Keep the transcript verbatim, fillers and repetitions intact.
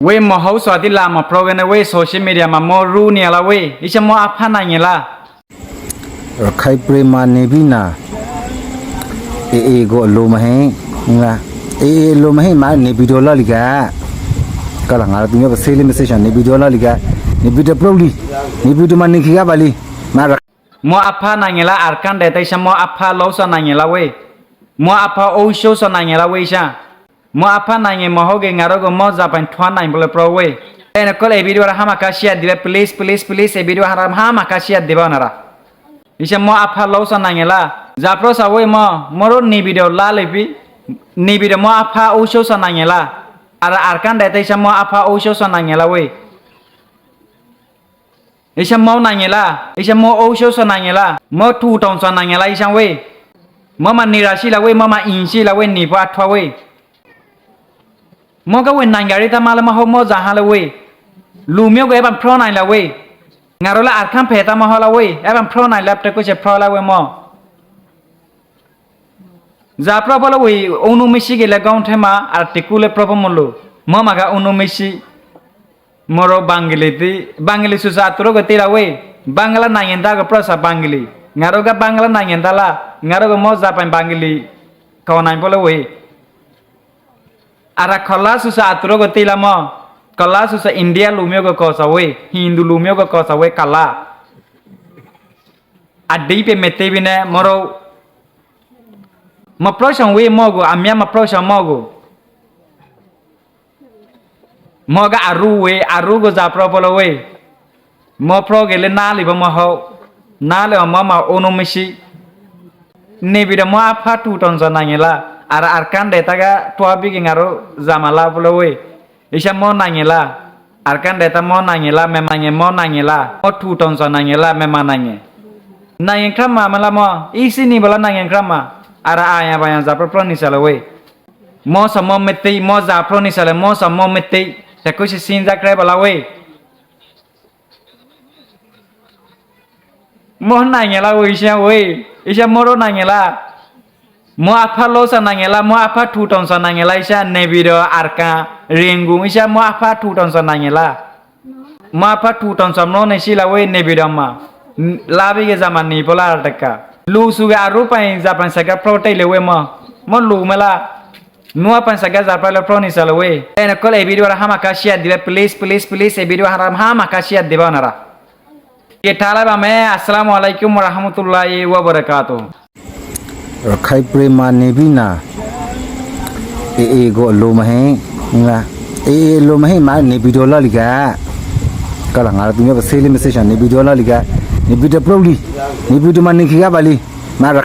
Wé mohóu suatí lama prógene wé social media ma mo rú niyala wé. Ísa mo afá naingela. Rakhai prema nebi na. E e go lo mahe. Nga. E e lo mahe ma nebi do la liga. Kala ngara dunya ba sele message nebi do la liga. Nebi do probably. Nebi do ma niki ga bali. Ma ra- Mo afá naingela Arkan deta ísa mo afá lousa naingela wé. Mo afá óusousa naingela wé ísa. Mo afá nainge mohóge ngarógo mo zapain thuá nain bóle pró wé. Ene kol e video ara hámaka share diba, please, please, please, e video ara hámaka share diba onara. Ísa mo afá lousa naingela. Za pró sa wé mo, moro nebi do la lebi, nebi do mo afá óusousa naingela. Ara Arkan deta ísa mo afá óusousa naingela wé. Ísa mo naingela, ísa mo óusousa naingela, mo thutonsa naingela ísa wé. Mo ma nirasila wé, mo ma insila wé, nipo athua wé. Mo ga wé naingari tamale mo hó mo zahale wé. Lumio go eban pró naila wé. Ngarola Arkan peta mo hola wé, eban pró naila pte kuche pró la wé mo. Za pró bóle wé unu misi gele gom thema ar tikule pró bó mulu. Mo maga unu misi. Moro Bangili ti, Bangili susa aturo go tila wé. Bangla naingen dago pró sa Bangili. Ngaroga Bangla naingen dala. Ngarogo mo zapain Bangili. Kau nain bóle wé. Ara kola susa aturo go tila mo. Kola susa India lumio go kosa wé. Hindu lumio go kosa wé kala. Addi pe mete bine moro. Mo prósong wé mogo, amia mo prósong mogo. Mo ga aru wé, aru go za pró bóle wé. Mo pró gele nali bó mo hó. Nali bó mo ma unu misi. Nebi do mo afá thutonsa naingela. Ara Arkan deta ga thuá bigi ngaro zamala bóle wé. Ísa mo naingela. Arkan deta mo naingela, mema nainge mo naingela. Mo thutonsa naingela, mema nainge. Nainge kramma mela mo. Ísi ni bola nainge kramma. Ara aya baya za pró pró nisala wé. Mo sa mo mete, mo za pró nisala, mo sa mo mete. Te kusi sin za kre bala wé. Mo naingela wé ísa wé. Ísa moro naingela. Mo afá lousa naingela, mo afá thutonsa naingela, ísa nebi do Arkan ringu, ísa mo afá thutonsa naingela. Mo afá thutonsa moro naisila wé nebi do ma. N-, labi ge zama ni bola ar deka. Lusu ge aru pain zapan saga pró taile wé mo. Mo lu mela. Nuwa pansa ga zarpáilo pró nisalo wé. Ene kol e video ara hámaka share diba, please, please, please, e video ara hámaka share diba onara. Ke tala ba me, assalamu alaikum warahmatullahi wabarakatuh. Rakhai prema nebi na. E e go lo mahe, nga. E e lo mahe ma nebi do la liga. Kala ngara dunya ba sele message nebi do la liga. Nebi do probably. Nebi do ma niki ga bali. Ma ra-